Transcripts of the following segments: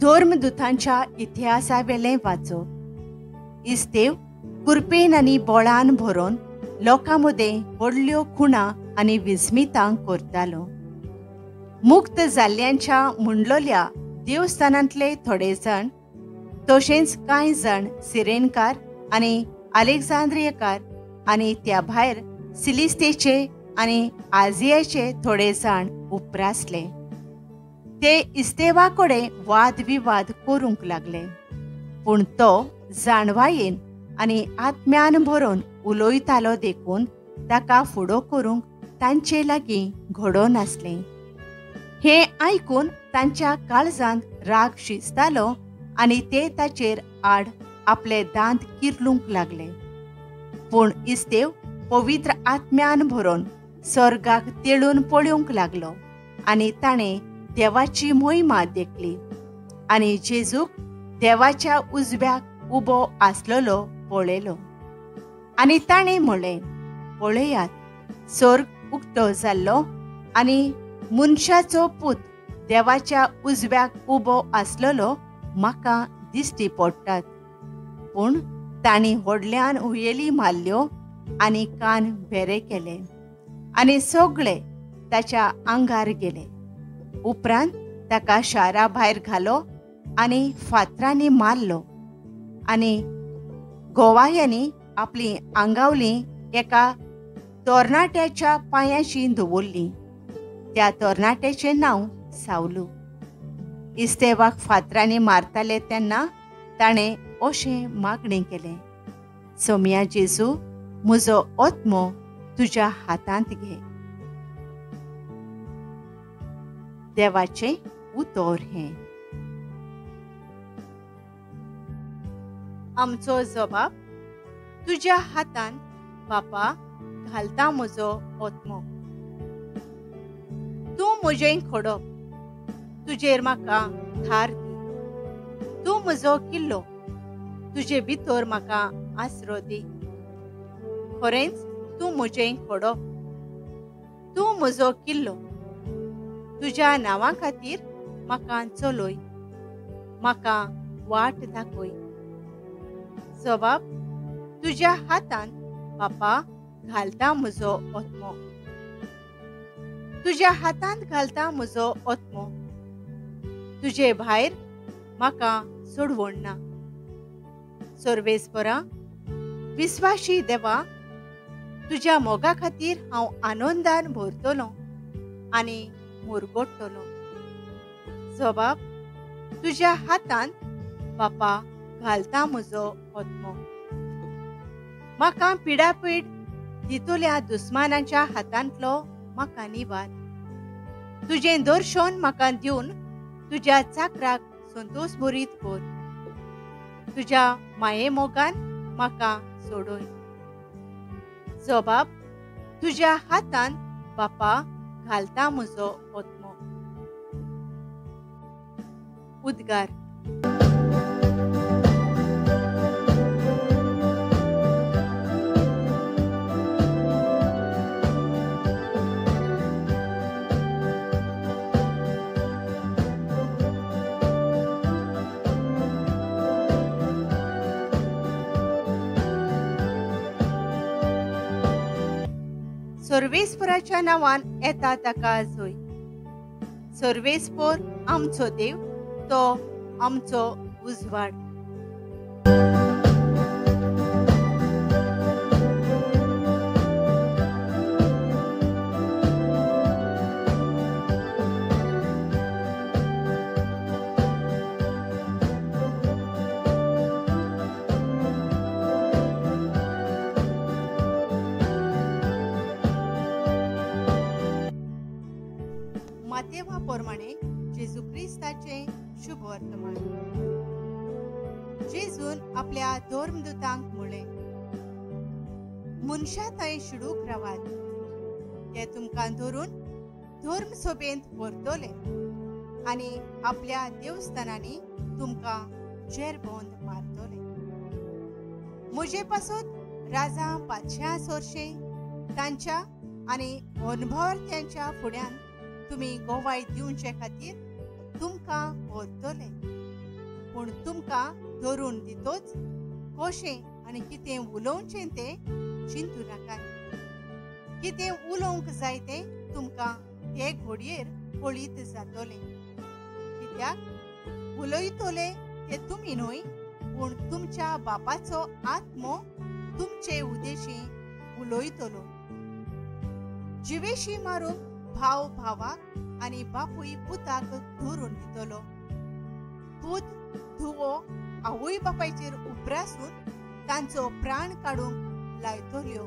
धर्मदुतांच्या इतिहासावेलें वाचप. इस्तेव कुरपेन आनी बोळान भरोन लोकां मदें व्हडल्यो खुणा आनी विस्मितां करतालो. मुक्त जाल्ल्यांच्या म्हणलोल्या देवस्थानांतले थोडे जाण तशेंच कांय जाण सिरेनकार आनी अलेक्झांद्रियकार आनी त्या भायर सिलिस्तेचे आनी आजियाचे थोडे जाण उप्रासले. ते इस्तेवा कडेन वादविवाद करूंक लागले, पूण तो जाणवायेन आनी आत्म्यान भरून उलयतालो देखून ताका फुडो करूंक तांचे लागीं घडोनासलें. हें आयकून तांच्या काळजांत राग शिजतालो आनी ते ताचेर आड आपले दांत किर्लूंक लागले. पूण इस्तेव पवित्र आत्म्यान भरून स्वर्गाक तेळून पळोवंक लागलो आनी ताणें देवाची मोहिमा देखली आनी जेजूक देवाच्या उजव्याक उबो आसलेलो पळयलो. आनी ताणें म्हणलें, पळयात, स्वर्ग उक्तो जाल्लो आनी मनशाचो पूत देवाच्या उजव्याक उबो आसलेलो म्हाका दिश्टी पडटात. पूण तांणी व्हडल्यान हुयेली मारल्यो आनी कान भेरे केले आनी सगळे ताच्या आंगार गेले. उपरांत ताका शारा भायर घालो आनी फातरांनी मारलो आनी गोवायांनी आपली आंगावली एका तरणाट्याच्या पांयाशी दवरली. त्या तरणाट्याचें नांव सावलू. इस्तेवाक फातरांनी मारताले तेन्ना ताणें अशें मागणें केलें, सोमया जेजू, म्हजो आत्मो तुज्या हातांत घे. देवाचें उतर हें. आमचो जबाब, तुज्या हातांत बापा घालता म्हजो आत्मो. तूं म्हजें खडप, तुजेर म्हाका थार दी. तूं म्हजो किल्लो, तुजे भितर म्हाका आसरो दी. खरेंच तूं म्हजें खडप, तूं म्हजो किल्लो. तुज्या नांवा खातीर म्हाका चलय, म्हाका वाट दाखय. जबाब, तुज्या हातांत बापा घालता म्हजो आत्मो. तुज्या हातांत घालता म्हजो आत्मो. तुजे भायर म्हाका सोडवण ना. सर्वेस्परा, विस्वाशी देवा, तुज्या मोगा खातीर हांव आनंदान भरतलो आनी मुरगोडटलो. जबाब, तुज्या हातांत बापा घालता म्हजो आत्मो. म्हाका पिडापीड दितल्या दुस्मानाच्या हातांतलो म्हाका निवार. तुजें दर्शन म्हाका दिवन तुज्या चाकराक संतोष भरीत कर. तुज्या माये मोगान म्हाका सोडय. जबाब, तुज्या हातांत बापा घालता म्हजो आत्मो. उद्गार. सर्वेस्पराच्या नांवान येता ताका जोय. सर्वेस्पर आमचो देव, तो आमचो उजवाड. मातेवा प्रमाणे जेजू क्रिस्ताचें शुभ वर्तमान. जेजून आपल्या धर्मदूतांक म्हळें, मनशा थंय शिडूक रावात, ते तुमकां धरून धर्म सभेंत व्हरतले आनी आपल्या देवस्थानांनी तुमकां जेरबंद मारतले. म्हजे पासून राजा पातशां सोरशे तांच्या आनी अणभवार्थ्यांच्या फुड्यान तुमी गोवाय दिवचे खातीर तुमकां व्हरतले. पूण तुमकां धरून दितोच कशें आनी कितें उलोवचें तें चिंतू नाकात. कितें उलोवंक जाय तें तुमकां ते घडयेर कळीत जातलें. कित्याक उलयतले ते तुमी न्हय, पूण तुमच्या बापाचो आत्मो तुमचे उदेशी उलयतलो. जिवेशी मारूंक भाव भावाक आनी बापूय पुताक धरून दितलो. पूत धुवो आवय बापायचेर उप्रासून तांचो प्राण काडूंक लायतल्यो.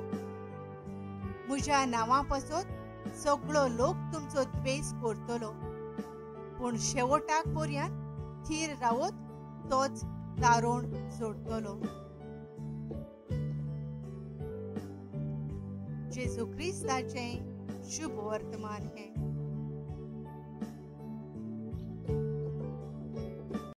म्हज्या नांवा पासत सगळो लोक तुमचो द्वेस करतलो, पूण शेवटाक पर्यंत थीर रावत तोच तारोण जोडटलो. जेजू क्रिस्ताचें शुभ वर्तमान हें.